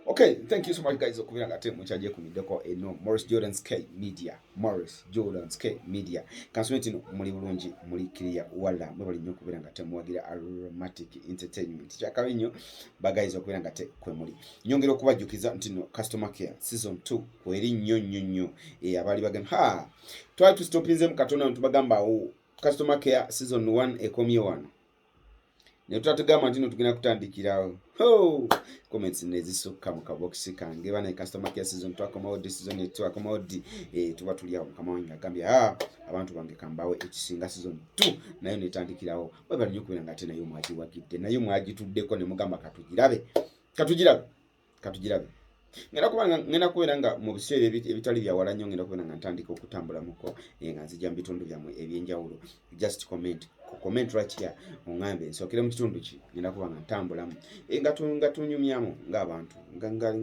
Okay, thank you so much guys okubeera nga ate mukyagyekumideko eno Morris Jordan's K Media, Morris Jordan's K Media. Kansome tino muli bulungi, muli clear wala mwebali nnyo okubeera nga temuwagira Aromatic Entertainment. Kyakabi nnyo ba guys okubeera nga te kwe muli. Nyongera okubajjukiza nti no Customer Care season 2 kweri nnyo nnyo nnyo. Eh, abali bagamba ha twali tustopinze mu katono tubagamba awo Customer Care season 1 ekomye wano. Ne tutatugamba nti no tugenda kutandikirawo. Ho! Comments nezisukka mu kabokisi kange bana Customer Care season twakomawo ddi, season twakomawo ddi. Eh, tuba tuli awo mukama wange agambye ha abantu bange kambawe ekisinga season 2 nayo netandikirawo. Mwebale nnyo okubeera nga ate nayo mwagiwagidde, nayo mwagituddeko ne mugamba katugirabe, katugirabe, katugirabe. Ngenda kubeera nga mu biseera ebitali bya wala nnyo ngenda kubeera nga ntandika okutambulamuko, nga nzija mu bitundu byammwe ebyenjawulo. Just comment, comment right here ongambe nsookere mu kitundu ki ngenda kuba nga ntambulamu, nga tunyumyamu ng'abantu, nga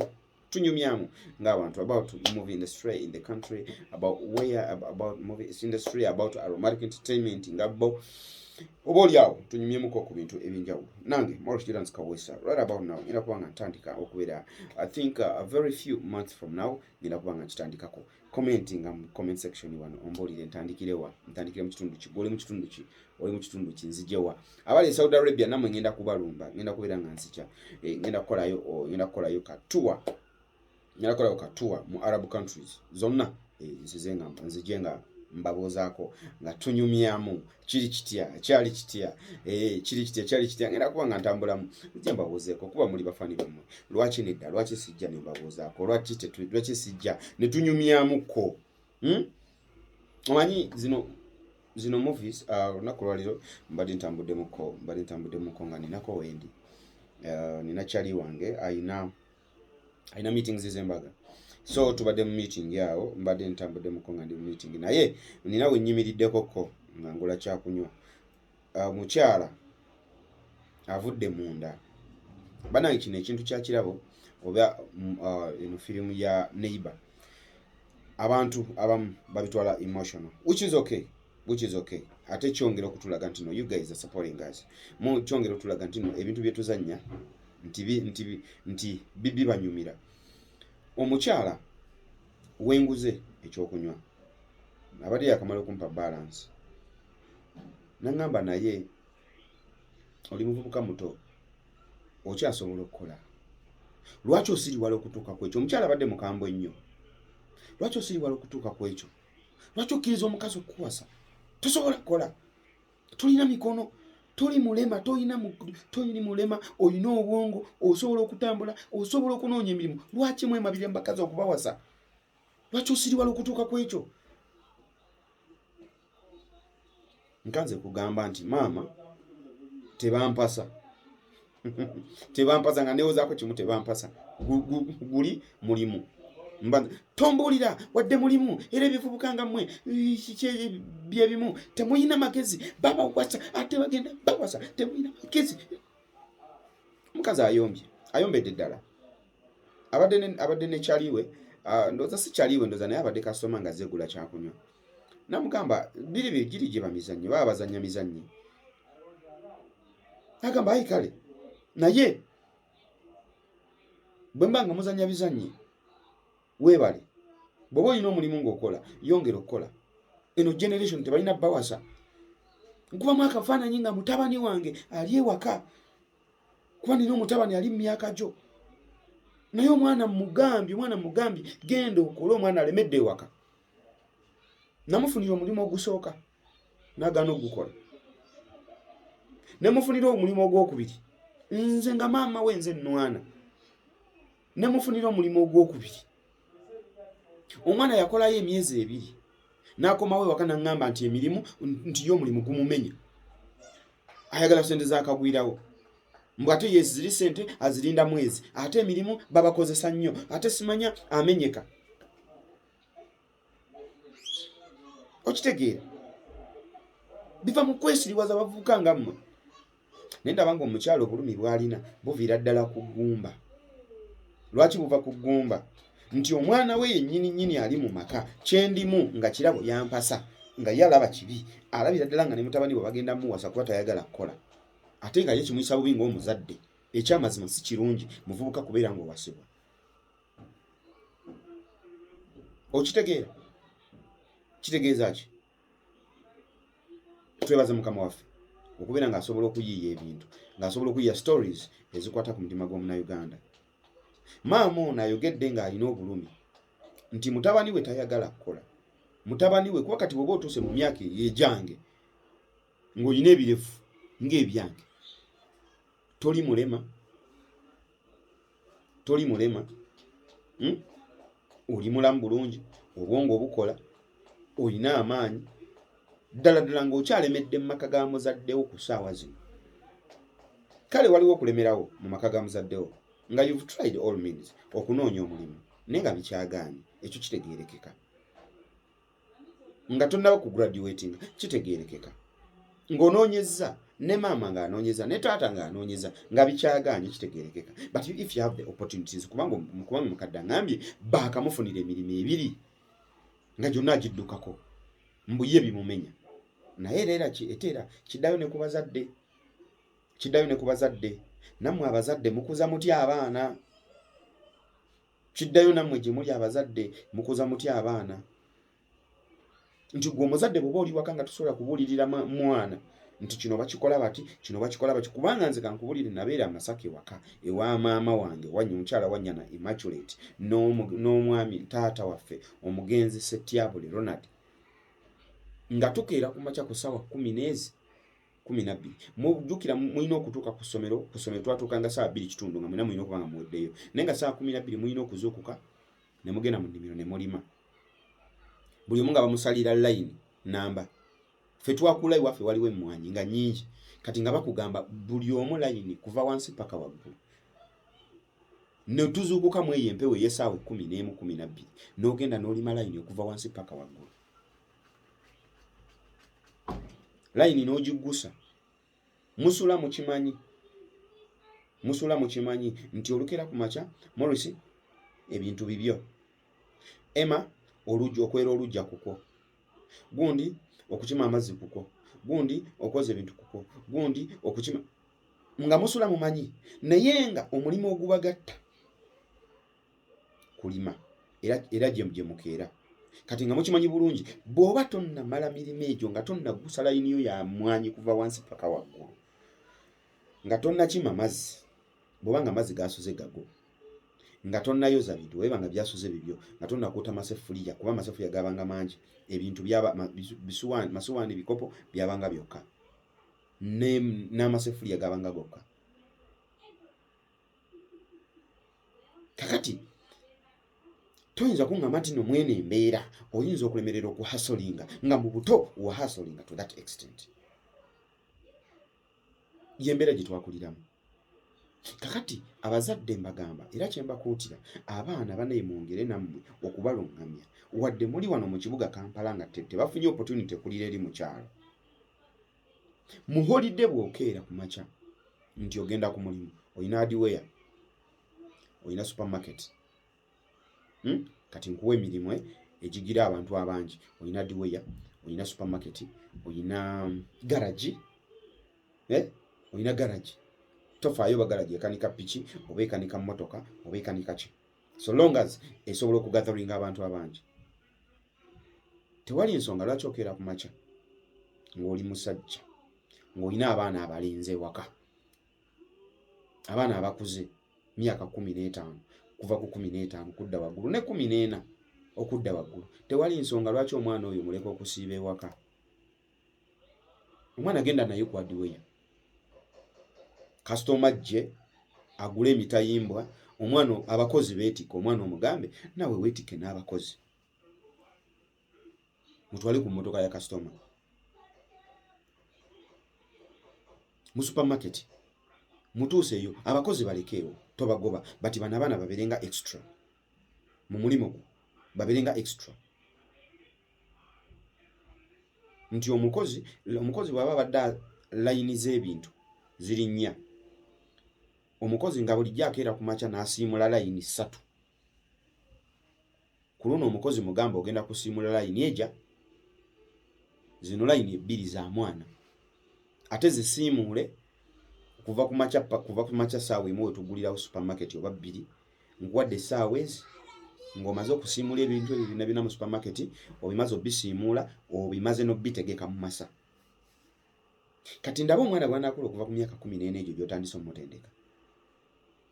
tunyumyamu ng'abantu about movie industry in the country, about where, about movie industry, about Aromatic Entertainment nga bo oba oli awo tunyumyemuko ku bintu ebyenjawulo. Nange Morris Jordan Kawesa right about now ngenda kuba nga ntandika okubeera, I think a very few months from now ngenda kuba nga nkitandikako. Commenting mu comment section wano ombuulire ntandikire wa, ntandikire mu kitundu ki, oli mu kitundu ki, oli mu kitundu ki, nzije wa. Abali e Saudi Arabia nammwe ngenda kubalumba, ngenda kubeera nga nzija, ngenda kukolayo ka tour, ngenda kukolayo ka tour mu Arab countries zonna, nzize nga nzije nga mbabuuzaako nga tunyumyamu kiri kitya, kyali kitya, kiri kitya, kyali kitya. Ngenda kuba nga ntambulamu nzije mbabuuzeeko kuba muli bafani bammwe. Lwaki nedda? Lwaki sijja ne mbabuuzaako? Lwaki sijja ne tunyumyamuko? Omanyi zino movies, olunaku lwaliro mbadde ntambuddemuko nga ninako wendi, nina kyali wange ayina meetings ez'embaga, so tubadde mu meeting awo. Mbadde ntambuddemuko nga ndi mu meeting, naye nina we nnyimiriddekoko nga ngula kyakunywa. Mukyala avudde munda. Bannange, kino ekintu kya Kirabo oba eno firimu ya Neighbor, abantu abamu babitwala emotional, which is okay, which is okay. Ate kyongera okutulaga nti no, you guys are supporting us. Mu kyongera okutulaga nti no, ebintu bye tuzannya nti bibanyumira. Omukyala wenguze ekyokunywa abadde yakamala okumpa balance, naŋŋamba, "Naye oli muvubuka muto, okyasobola okukola, lwaki osiriwala okutuuka ku ekyo?" Omukyala abadde mukambwe nnyo. "Lwaki osiriwala okutuuka ku ekyo? Lwaki okkiriza omukazi okukuwasa? Tosobola kukola, tolina mikono, toli mulema, tolina mulema, olina obwongo, osobola okutambula, osobola okunoonya emirimu. Lwaki mwemabirira mu bakazi okubawasa? Lwaki osiriwala okutuuka ku ekyo?" Nkanze kugamba nti maama, tebampasa, tebampasa nga newozaako kimu, tebampasa. Guli mulimu. Tombuulira wadde mulimu, era ebivubuka nga mmwe byebimu, temuyina magezi, babawasa ate bagenda bawasa, temuyina magezi. Omukazi ayombye, ayombedde ddala. Abadde nekyaliwe, ndowooza si kyaliwe, ndowooza naye abadde kasitoma nga zeegula kyakunywa. Namugamba biri giri gye bamizannyo, baba bazannya mizannyo. Agamba, "Ayi kale, naye bwe mba nga muzannya bizannye, weebale. Bw'oba olina omulimu ng'okola, yongera okukola. Eno generation tebalina bawasa. Nkubamu akafaananyi nga mutabani wange ali ewaka, kuba nina omutabani ali mu myaka gyo, naye omwana mugambye, omwana mugambye genda okole, omwana alemedde ewaka. Namufunira omulimu ogusooka nagaana ogukola, nemufunira omulimu ogwokubiri. Nze nga maama we, nze nnwana, nemufunira omulimu ogwokubiri. Omwana yakolayo emyezi 2 n'akomawo ewaka naŋŋamba nti emirimu, nti ye omulimu gumumenya, ayagala sente zakagwirawo, mbw ate ye ziri sente azirinda mwezi, ate emirimu babakozesa nnyo, ate simanya amenyeka." Okitegeera? Biva mu kwesiriwaza bavubuka nga mmwe. Naye ndaba nga omukyala obulumi bw'alina buviira ddala ku ggumba. Lwaki buva ku ggumba? Nti omwana we yennyini nnyini ali mu maka kyendimu nga Kirabo yampasa, nga ye alaba kibi, alabira ddala nga ne mutabani bwe bagenda muwasa kuba tayagala kukola, ate nga ye kimuyisa bubi ng'omuzadde. Ekyamazima si kirungi muvubuka kubeera ng'owasibwa. Okitegeera kitegeeza ki? Twebaze Mukama waffe okubeera ng'asobola okuyiiya ebintu, ng'asobola okuyiiya stories ezikwata ku mutima gw'Omunauganda. Maama ono ayogedde ng'alina obulumi nti mutabani we tayagala kukola. Mutabani we, kuba kati bw'oba otuuse mu myaka egyange ng'olina ebirevu ng'ebyange, toli mulema, toli mulema, Oli mulamu bulungi, obwongo obukola, olina amaanyi ddala ddala, ng'okyalemedde mu maka ga muzaddewo ku ssaawa zino. Kale waliwo okulemerawo mu maka ga muzaddewo nga you've tried all means okunoonya omulimu naye nga bikyagaanye, ekyo kitegeerekeka. Nga tonnaba ku graduating, kitegeerekeka. Ng'onoonyezza ne maama ng'anoonyeza ne taata ng'anoonyeza nga bikyagaanye, kitegeerekeka. But if you have the opportunities, kubanga mukadde aŋambye baakamufunira emirimu ebiri nga gyonna agiddukako, mbu ye bimumenya. Naye era ete era kiddayo ne ku bazadde, kiddayo ne ku bazadde. Nammwe abazadde mukuza mutya abaana? Kiddayo nammwe gye muli abazadde, mukuza mutya abaana? Nti gwe omuzadde bw'oba oli waka nga tosobola kubuulirira mwana nti kino bakikola bati, kino bakikola bati. Kubanga nze kankubulire, nabeera Amasaka ewaka ewa maama wange wanya omukyala Wanyana Immaculate n'omwami taata waffe omugenzi Setyabule Ronald, nga tukeera ku makya ku ssaawa 10 n'ezi 12. Mujjukira mulina okutuuka ku ssomero. Ku ssomero twatuukanga ssaawa 2:15, nga mwena mulina okuba nga muweddeyo, naye nga ssaawa 12 mulina okuzuukuka ne mugenda mu nnimiro ne mulima, buli omu nga bamusalira layini namba. Ffe twakula ewaffe waliwo emmwanyi nga nnyingi, kati nga bakugamba buli omu layini kuva wansi paka waggulu. Ne tuzuukuka mu eyo empewo ey'essaawa 11, 12, n'ogenda n'olima layini okuva wansi paka waggulu, layini n'ogiggusa. Musula mukimanyi, musula mukimanyi nti olukera ku makya, Morris, ebintu bibyo, Emma, olujja okwera olujja kukwo, gundi okukima amazzi kukwo, gundi okwoza ebintu kukwo, gundi okukima, nga musula mumanyi. Naye nga omulimu ogubagatta kulima, era gye mukeera. Kati nga mukimanyi bulungi, bw'oba tonnamala mirimu egyo, nga tonnaggusa layini yo ya mwanyi kuva wansi paka waggulu, nga tonnakima mazzi bw'oba nga amazzi gasuze gago, nga tonnayoza bintu weba nga byasuze bibyo, nga tonnakuuta masefuliya, kuba amasefuliya gabanga mangi, ebintu byaba masuwaani, bikopo byabanga byokka, n'amasefuliya gabanga gokka. Kakati toyinza kuŋŋamba nti no mwene embeera oyinza okulemerera okuhustlinga, nga mu buto wahustlinga to that extent. Yembeera gye twakuliramu. Kakati abazadde mbagamba, era kyembakuutira, abaana banaye mwongere nammwe okubaluŋŋamya, wadde muli wano mu kibuga Kampala nga tebafunye opportunity ekulira eri mu kyalo. Mu holiday bw'okeera ku makya nti ogenda ku mulimu, olina hardware, olina supermarket, Kati nkuwa emirimu egigira abantu abangi: olina hardware, olina supermarket, olina garagi, eh? Olina garagi, tofaayo oba garagi ekanika piki oba ekanika mmotoka oba ekanika ki, so long as esobola okugatheringa abantu abangi. Tewali nsonga lwaki okeera ku makya ng'oli musajja ng'olina abaana abalenzi ewaka, abaana abakuze myaka 15, kuva ku 15 kudda waggulu ne 14 okudda waggulu. Tewali nsonga lwaki omwana oyo muleka okusiiba ewaka. Omwana genda naye ku hardware, kasitoma jje agule emitayimbwa, omwana abakozi beetika, omwana omugambe nawe weetike n'abakozi, mutwale ku mmotoka ya kasitoma. Mu supermarket mutuuseeyo, abakozi balekeewo, tobagoba, bati bano abaana babeerenga extra mu mulimu gwo, babeerenga extra, nti omukozi bw'aba abadde layini z'ebintu ziri nnya, omukozi nga bulijjo akeera ku makya n'asiimula layini ssatu, ku luno omukozi mugamba ogenda kusiimula layini eja zino, layini ebbiri za mwana, ate zisiimuule kuva ku makya, kuva ku makya ssaawa 1 wetugulirawo supermarket oba 2, nkuwadde essaawa ezi. Ng'omaze okusiimuula ebintu ebyo byonna byonna mu supermarket, obimaze obisiimuula, obimaze n'obitegeka mu masa. Kati ndaba omwana bw'anaakula okuva ku myaka 14 egyo gy'otandise omutendeka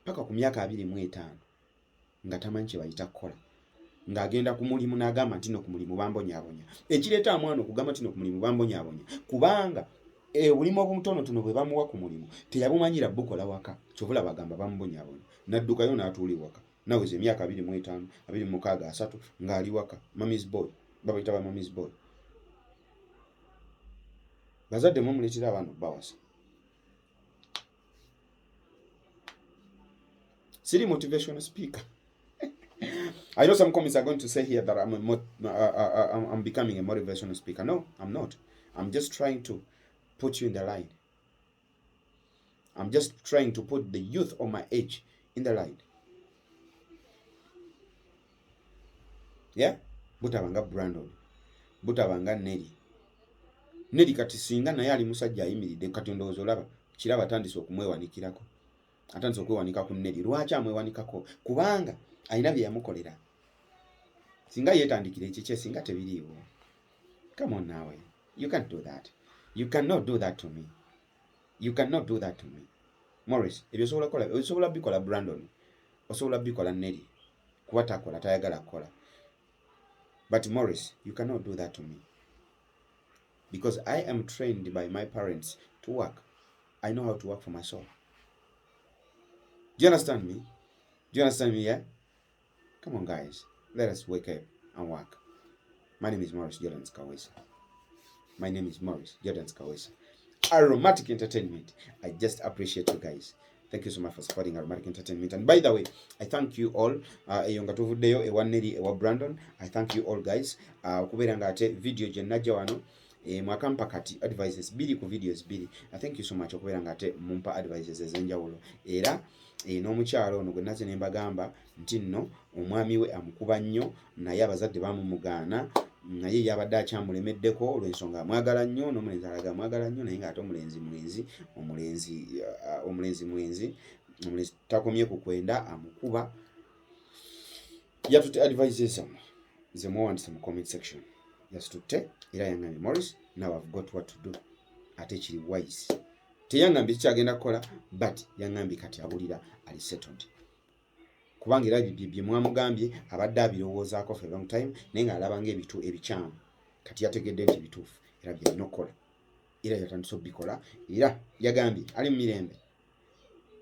paka ku myaka 25 nga tamanyi kye bayita kukola, ng'agenda ku mulimu n'agamba nti no ku mulimu bambonyaabonya. Ekireeta omwana okugamba nti no ku mulimu bambonyaabonya, kubanga obulimu obutonotono bwe bamuwa ku mulimu teyabumanyira bukola waka. Kyova olaba agamba bamubonyaabonya, n'addukayo n'atuula ewaka naweza emyaka 25, 26, 30 ng'ali waka. Mummy's boy, babayita ba mummy's boy. Bazadde mumuleetera abaana obbawasa. Siri motivational speaker. I know some comments are going to say here that I'm becoming a motivational speaker. No, I'm not. I'm just trying to put you in the line. I'm just trying to put the youth of my age in the line. Yeah? Butaba nga Brandon. Butaba nga Nelly. Nelly kati singa naye ali musajja ayimiridde, kati ndowooza olaba Kirabo atandise okumwewanikirako. Atandise okwewanika ku Nelly. Lwaki amwewanikako? Kubanga alina bye yamukolera. Singa yeetandikira ekikye singa tebiriiwo. Come on naawe. You can't do that. You cannot do that to me. You cannot do that to me. Morris, ebyo osobola kukola, osobola bikola Brandon. Osobola bikola Nelly. Kuba takola, tayagala kukola. But Morris, you cannot do that to me. Because I am trained by my parents to work. I know how to work for myself. Do you understand me? Do you understand me, yeah? Come on, guys. Let us wake up and work. My name is Morris Jordan Kawesa. My name is Morris Jordan Kawesa. Aromatic Entertainment. I just appreciate you guys. Thank you so much for supporting Aromatic Entertainment. And by the way, I thank you all. Eyo nga tuvuddeyo ewa Nelly, ewa Brandon. I thank you all guys. Okubeera nga ate video gye najja wano mwakampa kati advices bbiri ku videos bbiri. Thank you so much okubeera nga ate mumpa advices ez'enjawulo. Era n'omukyalo ono gwe naze ne mbagamba nti nno omwami we amukuba nnyo, naye abazadde bamumugaana, naye yabadde akyamulemeddeko olw'ensonga amwagala nnyo, n'omulenzi alaga amwagala nnyo, naye ng'ate omulenzi mwenzi, omulenzi mwenzi, omulenzi takomye ku kwenda, amukuba. Yatutte advices zammwe ze muwandise mu comment section, yazitutte era yangambye, "Morris, now I've got what to do." Ate kiri wise, teyangambye kikyagenda kukola, but yangambye kati awulira ali settled, kubanga era bye mwamugambye abadde abirowoozaako for a long time, naye ng'alaba ng'ebitu ebikyamu. Kati yategedde nti bituufu era byalina okukola, era yatandise obikola, era yagambye ali mu mirembe.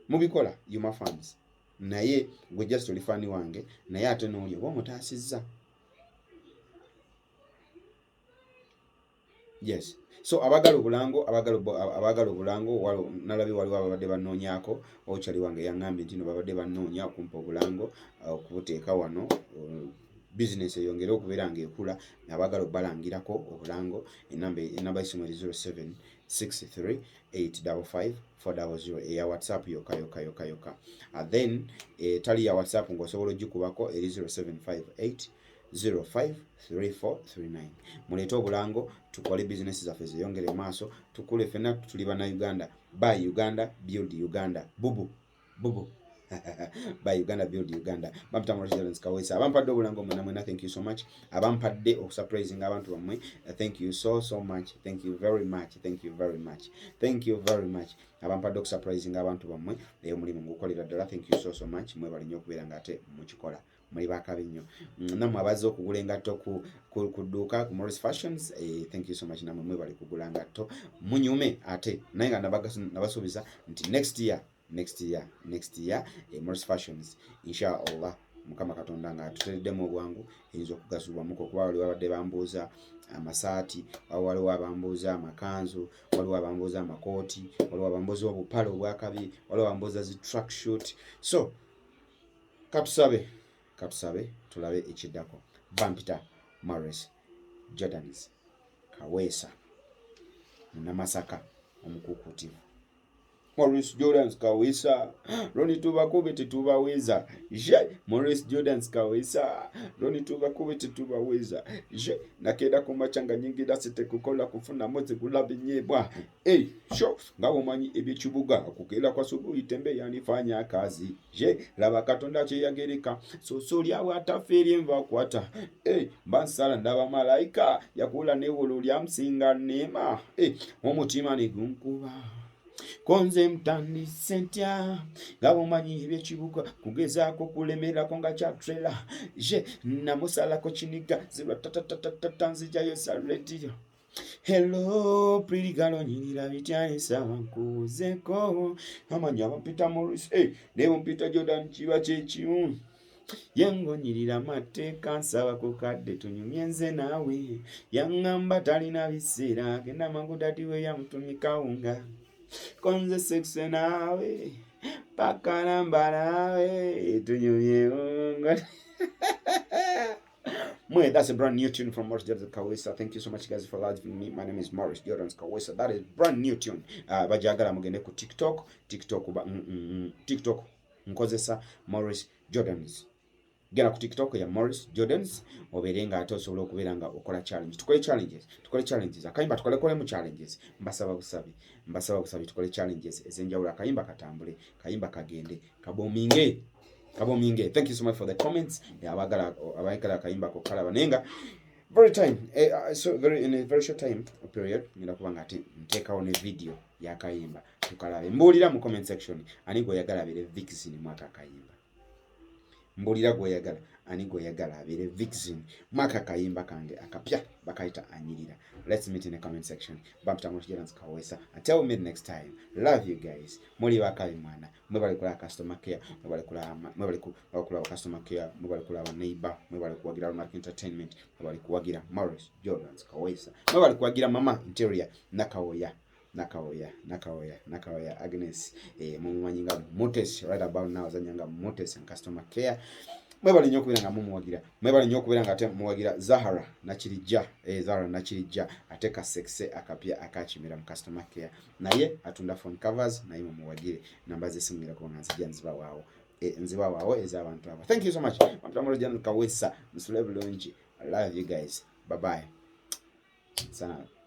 Mubikola, you my fans, naye gwe just oli fan wange, naye ate n'oli oba omutaasizza. Yes, so abagala obulango, abagala obulango, nalabye waliwo ababadde bannoonyaako. Okyali wange yaŋŋambye nti no babadde bannoonya okumpa obulango okubuteeka wano, bizinesi eyongere okubeera ng'ekula. Abaagala obbalangirako obulango, enamba y'essimu eri 0763 855 400, eya WhatsApp yokka yokka yokka yokka. Then etali ya WhatsApp ng'osobola ogikubako eri 0758 053439. Muleete obulango tukole bizinesi zaffe zeyongere maaso, tukule ffenna. Tuli bannayuganda. Buy Uganda, build Uganda. Bubu bubu, buy Uganda, build Uganda. Bampita Morris Kawesa. Abampadde obulango mwena mwena, thank you so much. Abampadde okusurprising abantu bammwe, thank you so so much. Thank you very much, thank you very much, thank you very much. Abampadde okusurprising abantu bammwe, eyo omulimu ngukolera ddala. Thank you so so much. Mwebale nnyo okubeera nga ate mukikola, muli bakabi nnyo. Nammwe abazze okugula engatto ku dduuka ku Morris Fashions, thank you so much. Nammwe mwebale kugula ngatto, munyume. Ate naye nga nabasuubiza nti next year, next year, next year, Morris Fashions, inshallah, Mukama Katonda nga atutereddemu obwangu, eyinza okugazibwamuko, kuba waliwo abadde bambuuza amasaati, waliwo abambuuza amakanzu, waliwo abambuuza amakooti, waliwo abambuuza obupale obwakabi, waliwo abambuuza zi track shoot. So katusabe, katusabe tulabe ekiddako. Bampita Morris Jordans Kaweesa, Munnamasaka omukuukuutivu. Maurice Jordans Kawesa, Ronnie tubakube tetubaweza. Je, Maurice Jordans Kawesa, Ronnie tubakube tetubaweza. Je, nakeda kumacha nga nyingira site kukola kufuna mozi gula binyebwa. Hey, sho, nga omanyi ebyekibuga kukeera kwa subuhi tembe yanifanya kazi. Je, laba Katonda kye yagereka soso lyawe atafa eri enva kwata. Hey, mba nsala ndaba malayika yakula newolo lyamusinga neema. Hey, omutima ne gunkuba konze mutandise ntya nga bwomanyi ebyekibuga kugezaako kulemerako nga kya trela je namusalako kiniga zirwa tatatatata nzijayo sa rediyo. Hello pretty girl, onyirira bitya ensaba nkubuzeeko amanyi abampita Morris, hey, naye bumpita Jordan kiba kyekimu ye ngonyirira amateeka nsaba ku kadde tunyumye nze naawe yaŋŋamba talina biseera agenda mangu dadi we yamutumye kawunga konze sekise naawe paka namba naawe tunyumye nga. Mwe, that's a brand new tune from Morris Jordan Kawesa. Thank you so much guys for loving me. My name is Morris Jordan Kawesa. That is brand new tune. Bajagala mugende ku TikTok, TikTok ba TikTok nkozesa Morris Jordans. Genda ku TikTok ya Morris Jordans obeere nga ate osobola okubeera nga okola challenge. Tukole challenges, tukole challenges. Akayimba tukole mu challenges. Mbasaba busabi, mbasaba busabi tukole challenges ez'enjawulo. Akayimba katambule, kayimba kagende, kabominge. Kabominge. Thank you so much for the comments. Abagala abagala akayimba ko kalaba naye nga very time so very in a very short time period ngenda kuba nga ate nteekawo ne video yakayimba tukalabe. Mbuulira mu comment section ani gw'oyagala abeere vixen mwaka akayimba. Mbuulira gw'oyagala, ani gw'oyagala abeere vixen mwaka akayimba kange akapya bakayita Anyirira. Let's meet in the comment section. Bampita Morris Kawesa. Until we meet next time, love you guys. Muli bakabi mwana. Mwebale kulaba customer care, mwebale kulaba, mwebale kulaba customer care, mwebale kulaba neighbor, mwebale kuwagira Aromatic Entertainment, mwebale kuwagira Morris Jordans Kawesa, mwebale kuwagira Mama Interior Nakawoya, Nakawoya, Nakawoya, Nakawoya Agnes, mumumanyi nga Mutes right about now, azanya nga Mutes and customer care. Mwebale nnyo okubeera nga mumuwagira, mwebale nnyo okubeera nga ate muwagira Zahara Nakirijja, Zahara Nakirijja ate kasekise akapya akakimira mu customer care, naye atunda phone covers, naye mumuwagire. Namba z'essimu ngenda kuba nga nzijja nzibawaawo, nzibawaawo ez'abantu abo. Thank you so much. Bampita Kawesa. Musule bulungi. I love you guys. Bye bye. Sana.